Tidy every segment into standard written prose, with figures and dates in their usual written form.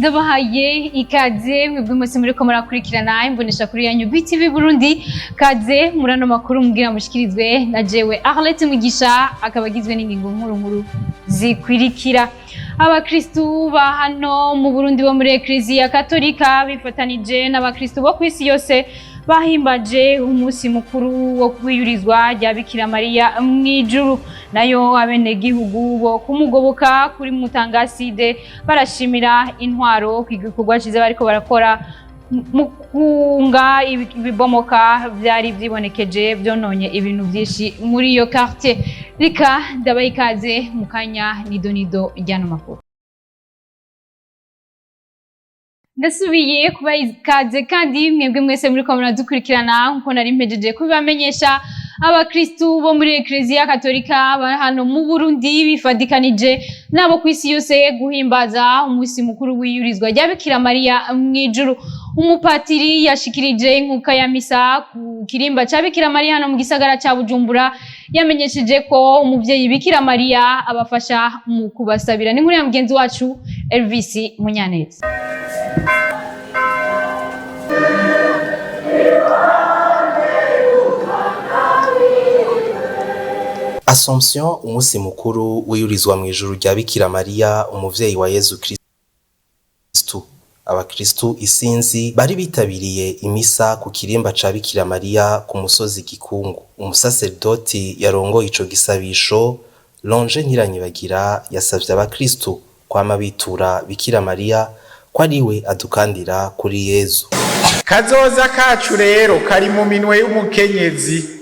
Ndabahaye ikaze mwebwe mwese muriko murakurikirana imbonesha kuri yanyu BTV Burundi. Kaze muri ano makuru mugira mushikirizwe na jewe Arlette Mugisha, akaba agizwe n'ingingo nkuru nkuru zikwirikira. Abakristu ba hano mu Burundi bo muri Eklezia Katolika bifatanije n'abakristu bo kw'isi yose bahimbaje umunsi mukuru wo kwiyurizwa rya Bikira Mariya mw'ijuru. Nayo abenegihugu bo kumugoboka kuri Mutangaside barashimira intwaro ku gikorwa ciza bariko barakora mu kunga ibibomoka vyari vyibonekeje vyononye ibintu vyinshi muri iyo quartier. Rika ndabaha ikaze mu kanya nido nido ry'ano makuru. Ndasubiye kubaha ikaze kandi mwebwe mwese muriko muradukurikirana. Nkuko nari mpejeje kubibamenyesha, abakristu bo muri Eklezia Katolika ba hano mu Burundi bifadikanije nabo kw'isi yose guhimbaza umunsi mukuru w'iyurizwa rya Bikira Mariya mw'ijuru. Umupatiri yashikirije inkuka ya misa ku kirimba ca Bikira Mariya hano mu gisagara ca Bujumbura yamenyesheje ko umuvyeyi Bikira Mariya abafasha mu kubasabira. Ni inkuru ya mugenzi wacu Elvis Munyaneza. Assomption, umunsi mukuru wiyurizwa mw'ijuru rya Bikira Mariya umuvyeyi wa Yezu Kristu. Abakristu isinzi bari bitabiriye imisa ku kirimba ca Bikira Mariya ku musozi Gikungu. Umusaserdoti yarongoye ico gisabisho, Longe Ntiranyibagira, yasavye abakristu kwama bitura Bikira Mariya ko ariwe adukandira kuri Yezu. Kazoza kacu rero kari mu minwe y'umukenyezi.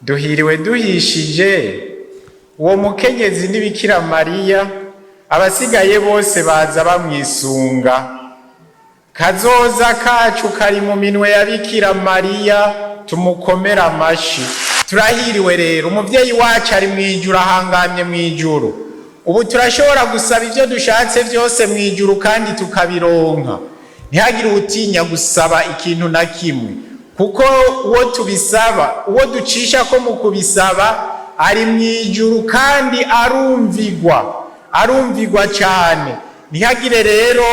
Duhiriwe duhishije, uwo mukenyezi ni Bikira Mariya, abasigaye bose baza bamwisunga. Kazoza kacu kari mu minwe ya Bikira Mariya, tumukomere amashi. Turahiriwe rero, umuvyeyi wacu ari mw'ijuru, ahangamye mw'ijuru. Ubu turashobora gusaba ivyo dushatse vyose mw'ijuru kandi tukabironka. Ntihagire uwutinya gusaba ikintu na kimwe, kuko uwo tubisaba, uwo ducisha ko mu kubisaba, ari mw'ijuru kandi arumvigwa, arumvigwa cyane. Ntihagire rero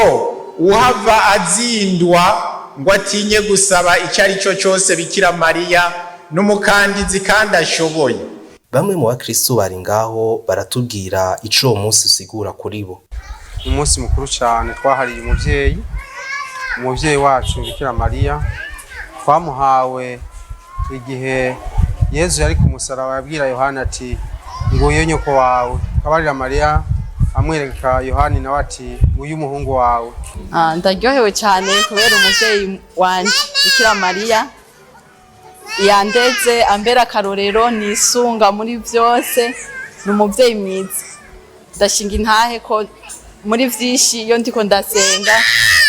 uhava azindwa ngo atinye gusaba icyo ari cyo cyose. Bikira Mariya n'umukandizi kandi ashoboye. Bamwe mu bakristu bari ngaho baratubwira ico uwo munsi usigura kuri bo. Umunsi mukuru cyane twahariye umuvyeyi, umuvyeyi wacu Bikira Mariya. Twamuhawe igihe Yezu yari ku musaraba, yabwira Yohani ati: "Nguyu nyoko wawe." Akabarira Mariya, amwereka Yohani, nawe ati: "Nguyu umuhungu wawe." Ndaryohewe cyane kubera umuvyeyi wanje Bikira Mariya yandeze, ambera akarorero nisunga muri byose. Ni umuvyeyi mwiza, ndashinga intahe ko muri vyinshi iyo ndiko ndasenga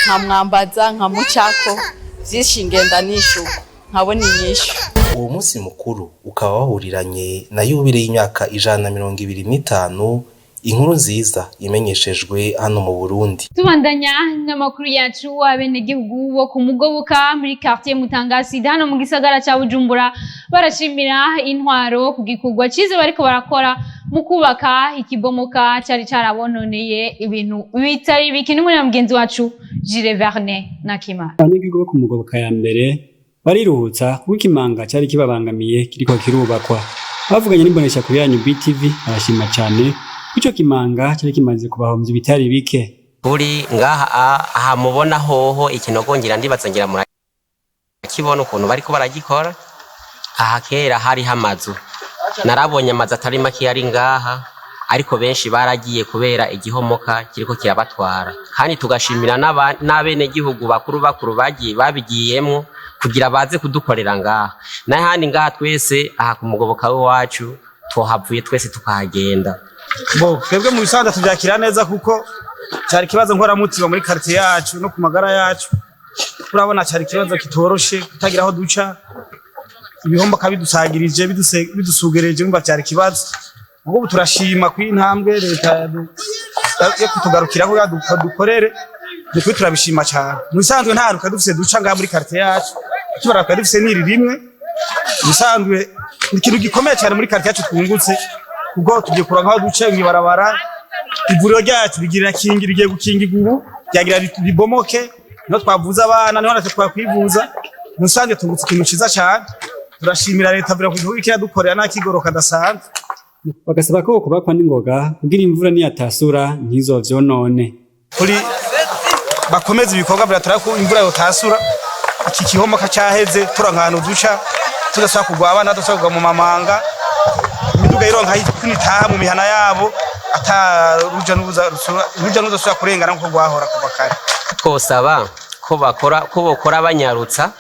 nkamwambaza, nkamucako, vyinshi ngenda nishuka nkabona inyishu. Uwo munsi mukuru ukaba wahuriranye na yubile y'imyaka 125 inkuru nziza imenyeshejwe hano mu Burundi. Tubandanya n'amakuru yacu. Abenegihugu bo ku Mugoboka muri quartier Mutangasi hano mu gisagara ca Bujumbura barashimira intwaro ku gikorwa ciza bariko barakora mu kubaka ikibomoka cari carabononeye ibintu bitari bike. Ni na mugenzi wacu Gilles Verne Nakimana. Abanyagihugu bo ku Mugoboka ya mbere bariruhutsa kuko ikimanga cari kibabangamiye kiriko kirubakwa. Bavuganye n'imbonesha kuri yanyu BTV, barashima cane ko ico kimanga cari kimaze kubahomvya ibitari bike. Kuri ngaha aha mubona hoho ikinogo, ngira ndibaza ngira murakibona ukuntu bariko baragikora. Aha kera hariho amazu, narabonye amazu atari make yari ngaha, ariko benshi baragiye kubera igihomoka kiriko kirabatwara. Kandi tugashimira n'abenegihugu bakuru bakuru bagiye babigiyemwo kugira baze kudukorera ngaha. N'ahandi ngaha twese aha ku Mugoboka w'iwacu twohavuye twese tukahagenda. Bo twebwe mu bisanzwe tubyakira neza, kuko cyari ikibazo nkoramutima muri quartier yacu no ku magara yacu. Turabona cyari ikibazo kitoroshe, kutagira aho duca, ibihombo kabidusagirije, bidusugereje, umva cyari ikibazo. Ubwo turashima ku intambwe leta yo kutugarukiraho dukorere, nukuri turabishima cyane. Mu bisanzwe nta hantu twari dufise duca ngaha muri quartier yacu, ikibara twari dufise niri rimwe. Mu bisanzwe ni ikintu gikomeye cyane muri quartier yacu twungutse, kuko tugiye kuronka aho duca mw'ibarabara. Ivuriro ryacu rigira kingi, rigiye gukingirwa ubu. Byagira bibomoke, niho twavuza abana, niho natwe twakwivuza. Musange tungutse ikintu ciza cane. Turashimira leta vira ku gihugu kiradukorera n'akigoro kadasanzwe. Bagasaba ko kubakwa n'ingoga kugira imvura niyatasura ntizovyonone. Kuri bakomeza ibikorwa biratora ko imvura yotasura iki kihomoka caheze, turanka ahantu duca, tudasubira kugwa, abana badasubira kugwa mu mamanga, imiduga ironka itaha mu mihana yabo, ata ruja n'uruza ruja n'uruza rusubira kurengana nkuko rwahora kuva kare. Twosaba ko bakora, ko bokora banyarutsa,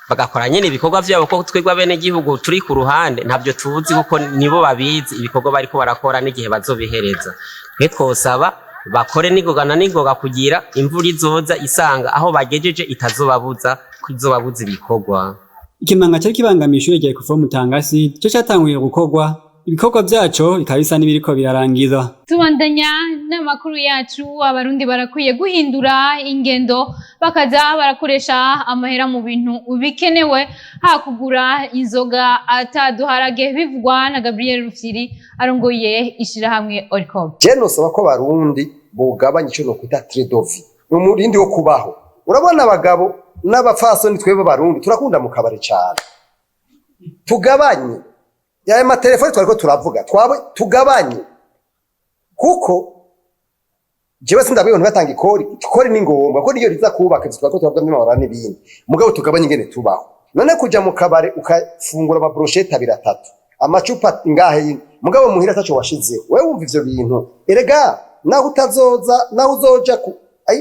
bagakora nyene ibikorwa vyabo, ko twebwe abenegihugu turi ku ruhande ntabyo tuzi, kuko nibo babizi ibikorwa bariko barakora n'igihe bazobihereza. Twe twosaba bakore n'ingoga na n'ingoga kugira imvura izoza isanga aho bagejeje itazobabuza ko izobabuza ibikorwa. Ikimanga cari kibangamiye ishure rya Ecofo Mutangasi co catanguye gukorwa, ibikorwa vyaco bikaba bisa n'ibiriko birarangira. Tubandanya n'amakuru yacu. Abarundi barakwiye guhindura ingendo, bakaza barakoresha amahera mu bintu bikenewe hakugura inzoga ataduharage, bivugwa na Gabriel Rufyiri arongoye ishirahamwe Oricom. Je nosaba ko abarundi bogabanya ico nokwita train de vie, umurindi wo kubaho. Urabona abagabo n'abapfasoni, twebwe abarundi turakunda mu kabare cane. Tugabanye aya matelefoni twariko turavuga, twabe tugabanye, kuko jewe sindabwiye ntibatanga ikori. Ikori ni ngombwa ko niyo riza kubaka ivyo twariko turavuga n'amahoro n'ibindi, mugabo tugabanye ingene tubaho. None kuja mu kabare ukafungura ama brochettes abiri, atatu, amacupa ngahe yine, mugabo muhira ataco washizeho, wewe wumva ivyo bintu? Erega naho utazoza, naho uzoja ku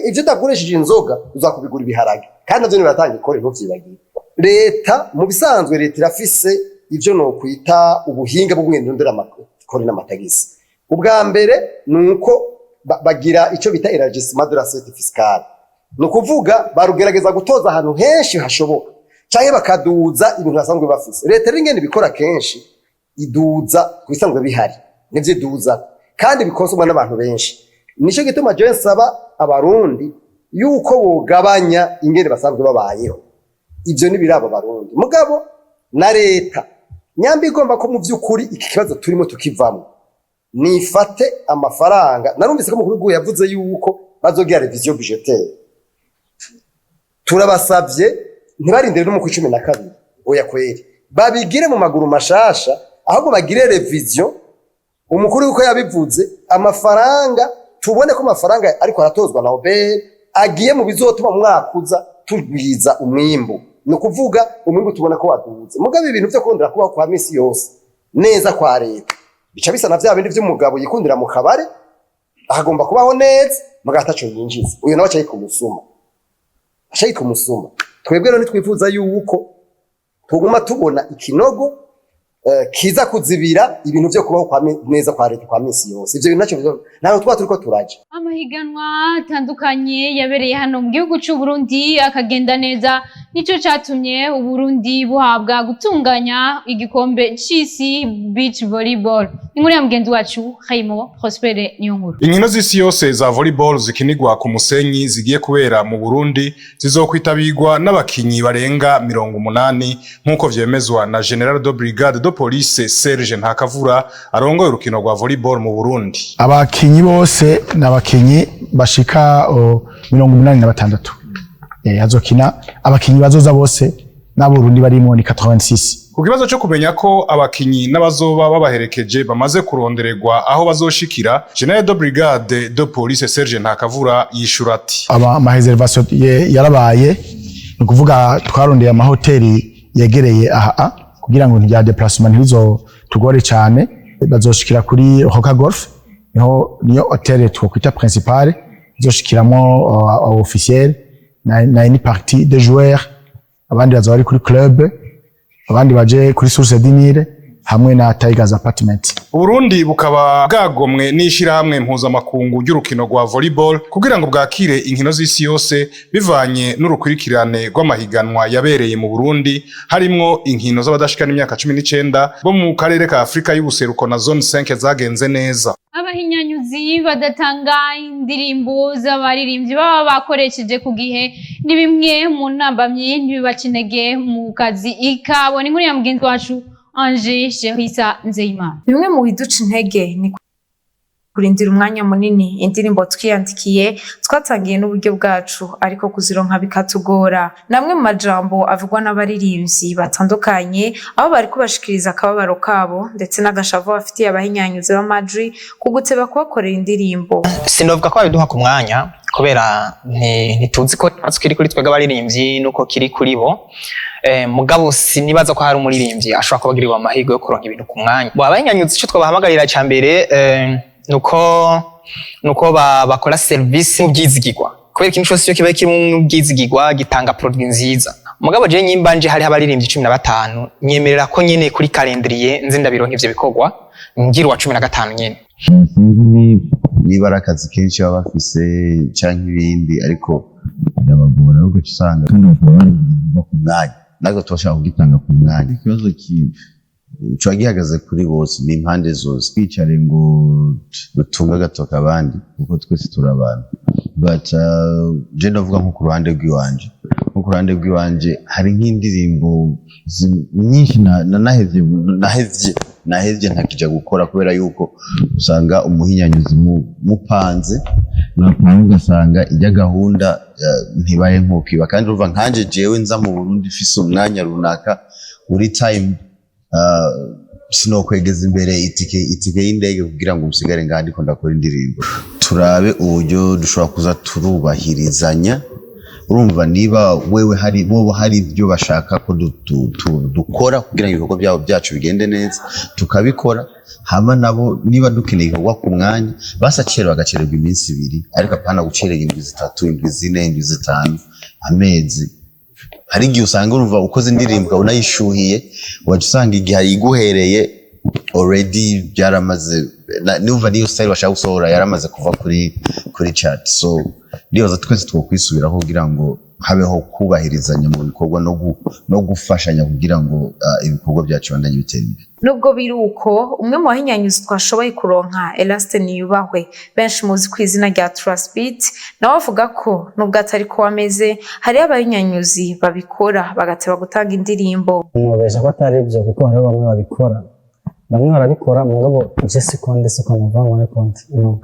ivyo utagurishije inzoga, uzakubigura ibiharage, kandi navyo nibatanga ikori, ntuvyibagire. Leta mu bisanzwe, leta irafise ivyo nokwita ubuhinga bwo guhindura amakori n'amatagisi. Ubwa mbere ni uko bagira ico bita élargissement de l'assiette fiscale, ni ukuvuga barugerageza gutoza ahantu henshi hashoboka, canke bakaduza ibintu basanzwe bafise. Leta rero ingene ibikora, kenshi iduza ku bisanzwe bihari, nivyo iduza kandi bikonsomwa n'abantu benshi. Nico gituma jewe nsaba abarundi yuko bogabanya ingene basanzwe babayeho. Ivyo ntibiraba abarundi, mugabo na leta nyamba igomba ko mu vy'ukuri iki kibazo turimo tukivamwo, nifate amafaranga. Narumvise ko umukuru w'igihugu yavuze yuko bazogira révision budgétaire. Turabasavye ntibarindire no mu kwa 12, oya kweri, babigire mu maguru mashasha, ahubwo bagire révision. Umukuru yuko yabivuze, amafaranga tubone ko amafaranga ariko aratozwa na OBR agiye mu bizotuma mu mwaka uza tugwiza umwimbu, ni ukuvuga umwimbu tubona ko waduze. Mugabo ibintu vyo kurondera kubaho kwa misi yose neza kwa leta bica bisa na vya bindi vy'umugabo yikundira mu kabare, akagomba kubaho neza mugabo ataco yinjiza. Uyu nawe aca yitwa umusuma, aca yitwa umusuma. Twebwe rero ntitwifuza yuko tuguma tubona ikinogo kiza kuzibira ibintu vyo kubaho kwa neza kwa leta kwa misi yose. Ivyo bintu naco ntabwo tuba turiko turaja. Amahiganwa atandukanye yabereye hano mu gihugu c'u Burundi akagenda neza, nico catumye Uburundi buhabwa gutunganya igikombe c'isi beach volleyball. Inkuru ya mugenzi wacu Hayimo Prospere Niyonkuru. Inkino z'isi yose za volleyball zikinirwa ku musenyi zigiye kubera mu Burundi zizokwitabirwa n'abakinyi barenga 80, nk'uko vyemezwa na Général de Brigade de Police Serge Ntakavura arongoye urukino rwa volleyball mu Burundi. Abakinyi bose ni abakinyi bashika 86. Hazokina abakinyi bazoza bose n'Abarundi barimo ni 86. Ku kibazo cyo kumenya ko abakinyi n'abazoba babaherekeje bamaze kurondererwa aho bazoshikira, Général de Brigade de Police Serge Ntakavura yishura ati: Aba ama réservations yarabaye, ni ukuvuga twarondeye amahoteli yegereye aha kugira ngo ntirya déplacement ntibizo tugore cyane. Bazoshikira kuri Roca Golf, niho niyo hôtel twokwita principale izoshikiramo officiel na une partie de joueurs, abandi bazoba bari kuri club, abandi baje kuri Source du Nil hamwe na Tigers Apartment. Uburundi bukaba bwagomwe n'ishirahamwe mpuzamakungu ry'urukino rwa volleyball kugira ngo bwakire inkino z'isi yose, bivanye n'urukurikirane rw'amahiganwa yabereye mu Burundi, harimwo inkino z'abadashikana imyaka 19 bo mu karere ka Afrika y'ubuseruko na zone 5 zagenze neza. Abahinyanyuzi badatanga indirimbo z'abaririmbyi baba bakoresheje ku gihe ni bimwe mu ntambamyi ntibibaca intege mu kazi ikabo. Ni inkuru ya mugenzi wacu Ange Sherisa Nzeyimana. Bimwe mu biduca intege ni Kurindira umwanya munini indirimbo twiyandikiye, twatangiye n'uburyo bwacu, ariko kuzironka bikatugora. Namwe mu majambo avugwa n'abaririmbyi batandukanye, aho bari kubashikiriza akababaro kabo ndetse n'agashavu bafitiye abahinyanyuzi b'amajwi ku guteba kubakorera indirimbo. Sinovuga ko babiduha ku mwanya, kubera ntituzi ko ikibazo kiri kuri twebwe abaririmbyi nuko kiri kuri bo. Mugabo sinibaza ko hari umuririmbyi ashobora kuba agirirwa amahirwe yo kuronka ibintu ku mwanya. Bo abahinyanyuzi, ico twabahamagarira ca mbere nuko bakora service mu byizigirwa, kubera ikintu cyose iyo kibaye kiri mu bwizigirwa gitanga produit nziza. Mugabo je nyimba nje hariho abaririmbyi 15, nyemerera ko nyene kuri calendrier nzi ndabironka ivyo bikorwa, ngira uwa 15 nyene. Sinzi niba ari akazi kenshi baba bafise canke ibindi, ariko birabagora, ahubwo uca usanga kandi bakaba barindiriye ku mwanya, natwe tubashaka kugitanga ku mwanya. Ikibazo kiba gihagaze kuri bose, ni impande zose. Twicare ngo dutunge agatoka abandi, kuko twese turi abantu. But je ndavuga nko ku ruhande rw'iwanje hari nk'indirimbo nyinshi nahevye ntakija gukora, kubera yuko usanga umuhinyanyuzi mupanze, mwapanga ugasanga ijya gahunda ntibaye nk'uko iba. Kandi urumva nkanje jewe nza mu Burundi mfise umwanya runaka uri time, sinokwegeza imbere itike y'indege kugira ngo nsigare ngaha ndiko ndakora indirimbo. Turabe uburyo dushobora kuza turubahirizanya. Urumva niba wewe hari bobo hari ibyo bashaka ko dukora kugira ngo ibikorwa byabo byacu bigende neza, tukabikora. Hama nabo niba dukeneye igikorwa ku mwanya, basacera bagacererwa iminsi 2, ariko apana gucererwa indwi 3, indwi 4, indwi 5, amezi. Hari igihe usanga urumva ukoze indirimbo ukabona yishuhiye, waca usanga igihe ayiguhereye already byaramaze, numva niyo style bashaka gusohora yaramaze kuva kuri chat. So ndibaza twese twokwisubiraho kugira ngo habeho kubahirizanya mu bikorwa no gufashanya kugira ngo ibikorwa byacu bibandanye bitera imbere. Nubwo biri uko, umwe mu bahinyanyuzi twashoboye kuronka, Eraste Niyubahwe, benshi muzi ku izina rya Trustbeat, nawe avuga ko nubwo atari ko ameze, hariho abahinyanyuzi babikora bagateba gutanga indirimbo. Mwobesha ko atari byo, kuko hariho bamwe babikora, bamwe barabikora. Mugabo je siko ndi, siko numva ngo ariko ndi no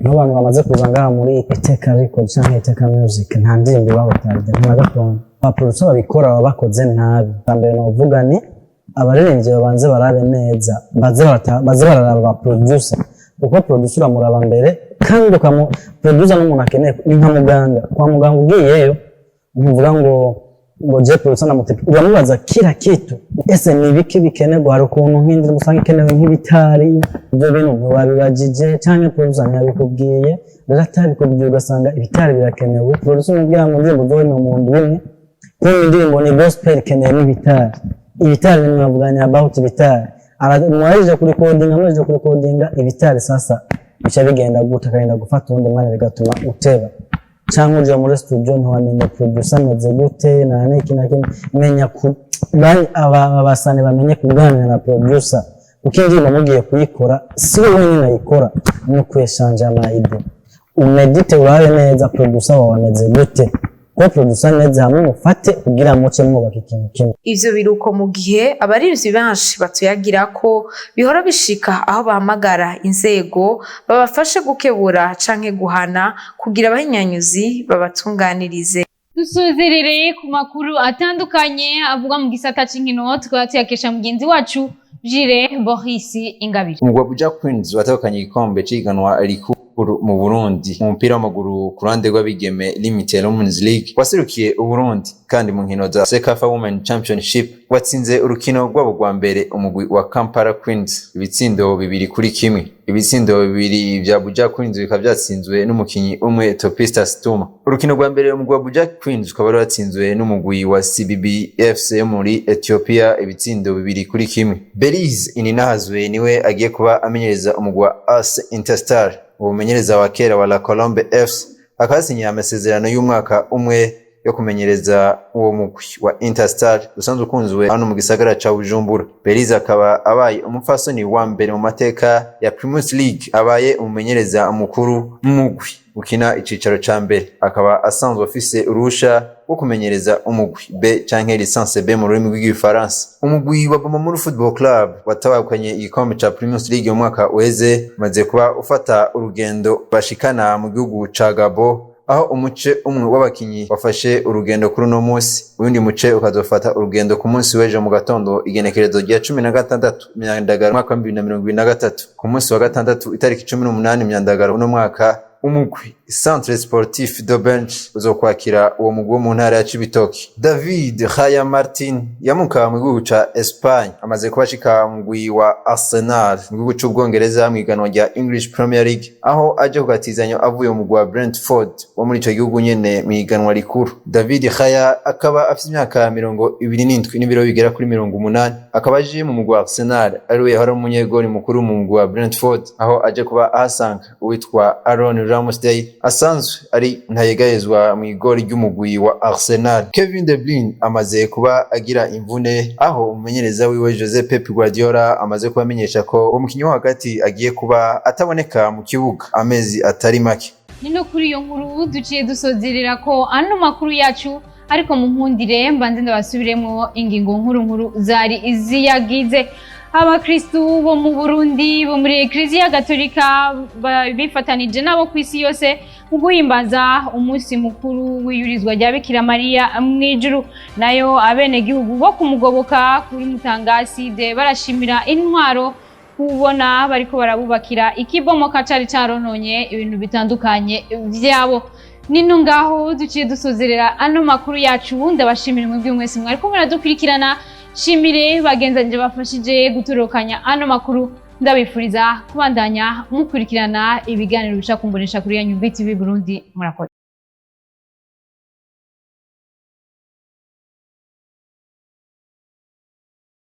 nk'abantu bamaze kuza ngaha muri Iteka Record canke Iteka Music, nta ndirimbo iwabo tarde, nta gatoya. Abaproducer babikora baba bakoze nabi. Bwa mbere novuga ni abaririmbyi babanze barabe neza, baze bararaba ba producer, kuko producer uramuraba mbere kandi ukamu producer n'umuntu akeneye, ni nka muganga. Kwa muganga ugiyeyo ntuvuga ngo je producer namuteka, uramubaza kila kitu: ese ni ibiki bikenerwa? Hari ukuntu nk'indirimbo usanga ikenewe nk'ibitari, ibyo bintu ntiwabibajije canke producer ntiyabikubwiye. Rero atabikubwiye, ugasanga ibitari birakenewe, producer umubwira ngo indirimbo uzohema mu ndwi imwe, kumva indirimbo ni gospel, ikeneye n'ibitari. Ibitari mwavuganye about ibitari, mwarije kurikodinga, mwarije kurikodinga ibitari, sasa bica bigenda gute? Akagenda gufata uwundi mwanya, bigatuma uteba, cyangwa uja muri studio ntiwamenya producer ameze gute, nta n'iki na kimwe. Menya ku abasani bamenye kuganira na producer, kuko indirimbo mugiye kuyikora si we wenyine ayikora, ni ukweshanja ama idées. Umedite, urabe neza producer wawe ameze gute, kuko producer neza hamwe mufate kugira muce mwubaka ikintu kimwe. Ivyo biruko mu gihe abaririmbyi benshi batuyagira ko bihora bishika aho bahamagara inzego babafashe gukebura canke guhana kugira abahinyanyuzi babatunganirize. Dusozerereye ku makuru atandukanye avugwa mu gisata c'inkino, tukaba tuyakesha mugenzi wacu Jire Boris Ingabire. Umugwi wa Buja Queens watahukanye igikombe c'ihiganwa rikuru mu Burundi mu mupira w'amaguru ku ruhande rw'abigeme, Limited Women's League. Waserukiye Uburundi kandi mu nkino za CECAFA Women Championship. Watsinze urukino rwabo rwa mbere umugwi wa Kampala Queens ibitsindo 2-1. Ibitsindo bibiri vya Buja Queens bikaba vyatsinzwe n'umukinyi umwe, Topista Stuma. Urukino rwa mbere umugwi wa Buja Queens ukaba wari watsinzwe n'umugwi wa CBB FC yo muri Ethiopia ibitsindo 2-1. Belize Ininahazwe niwe agiye kuba amenyereza umugwi wa AS Interstar. Uwo mumenyereza wa kera wa La Colombe FC akaba yasinyiye amasezerano y'umwaka umwe. yo kumenyereza uwo mugwi wa Interstar usanzwe ukunzwe hano mu gisagara ca Bujumbura. Berize akaba abaye umupfasoni wa mbere mu mateka ya Primus League abaye umumenyereza mukuru mu mugwi ukina icicaro ca mbere, akaba asanzwe afise uruhusha rwo kumenyereza umugwi B canke licence B mu rurimi rw'igifaransa. Umugwi wa Bumamuru Football Club watahukanye igikombe ca Primus League mu mwaka uheze, umaze kuba ufata urugendo bashikana mu gihugu ca Gabon, aho umuce umwe w'abakinyi wafashe urugendo kuri uno munsi, uwundi muce ukazofata urugendo ku munsi w'ejo mu gatondo, igenekerezo rya 16 Myandagaro umwaka wa 2023. Ku munsi wa gatandatu itariki 18 Myandagaro uno mwaka, umugwi Centre Sportif de Bench uzokwakira uwo mugwi wo mu ntara ya Cibitoke. David Raya Martin yamuka mu gihugu ca Espagne amaze kuba ashika mu mugwi wa Arsenal mu gihugu c'Ubwongereza mw'ihiganwa rya English Premier League, aho aje kugatizanya avuye mu mugwi wa Brentford wo muri ico gihugu nyene mw'ihiganwa rikuru. David Raya akaba afise imyaka 27 n'ibiro bigera kuri 80, akaba aje mu mugwi wa Arsenal ariwe yahora umunyegori mukuru mu mugwi wa Brentford, aho aje kuba ahasanga uwitwa Aaron Ramsdale asanzwe ari ntayegayezwa mu igori ry'umugwi wa Arsenal. Kevin De Bruyne amaze kuba agira imvune, aho umumenyereza wiwe Jose Pep Guardiola amaze kuba amenyesha ko uwo mukinyi wo hagati agiye kuba ataboneka mu kibuga amezi atari make. Ni no kuri iyo nkuru duciye dusozerera ko ano makuru yacu, ariko mu nkundire mbanze ndabasubiremo ingingo nkuru nkuru zari ziyagize. Abakristu bo mu Burundi bo muri Ekleziya Gatolika bifatanije nabo ku isi yose mu guhimbaza umunsi mukuru w'iyurizwa rya Bikira Mariya mw'ijuru. Nayo abenegihugu bo kumugoboka kuri Mutangaside barashimira intwaro kubona bariko barabubakira ikibomoka cari carononye ibintu bitandukanye vyabo. Nino ngaho duciye dusozerera ano makuru yacu. Ndabashimira mwebwe mwese mwariko muradukurikirana, shimire bagenzanje bafashije gutorokanya ano makuru, ndabifuriza kubandanya mukurikirana ibiganiro bica kumbonesha kuri yanyu BTV Burundi. Murakoze.